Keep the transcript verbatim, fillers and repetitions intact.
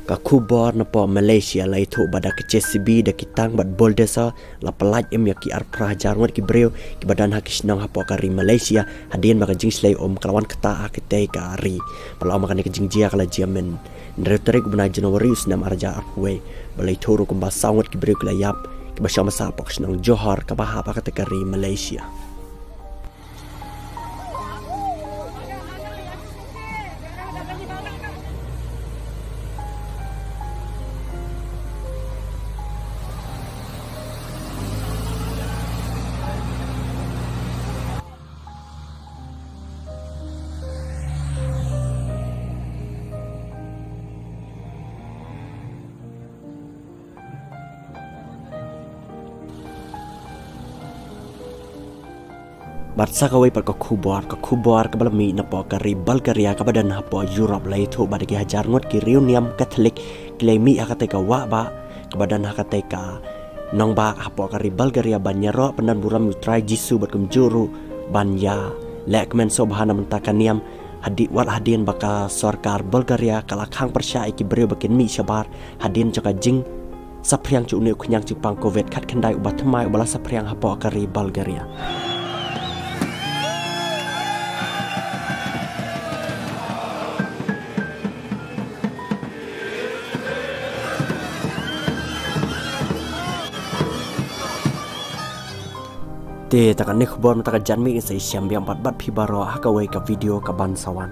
Ka khubor napoh Malaysia la ïathuh ba da ka J C B da ki tang bad bulldozer la pyllait im ïa ki arphew hajar ngut ki briew kiba don ha ki shnong hapoh ka ri Malaysia hadien ba ka jingshlei um ka la wan kata ha katei ka ri. Ba la ong ba kane ka jingjia ka la jia mynhynriew tarik u bnai January u snem arhajar arphew wei, ba la ïathuh ruh kumba saw ngut ki briew ki la ïap kiba shong ba sah hapoh ka shnong Johor kaba hap ha katei ka ri Malaysia. Bad sa kawei pat ka khubor, ka khubor kaba la mih napoh ka ri Bulgaria kaba don hapoh Europe la ïathuh ba da ki hajar ngut ki riewniam Katholik ki la mih ha katei ka wah bah kaba don ha katei ka nongbah hapoh ka ri Bulgaria ban ïaroh pyndonburom ïa u Trai Jisu bad kumjuh ruh ban ïaleh kmen sngewbha na bynta ka niam, hadien wat hadien ba ka sorkar Bulgaria ka la khang pyrshah ïa ki briew ba kin mih shabar hadien jong ka jingsaphriang jong une u khñiang jingpang covid khatkhyndai uba thymmai uba la saphriang hapoh ka ri Bulgaria. Te ta kane ka khubor mynta ka janmiet ngin sa ïashem biang pat bad phi baroh ha kawei ka video kaban sa wan.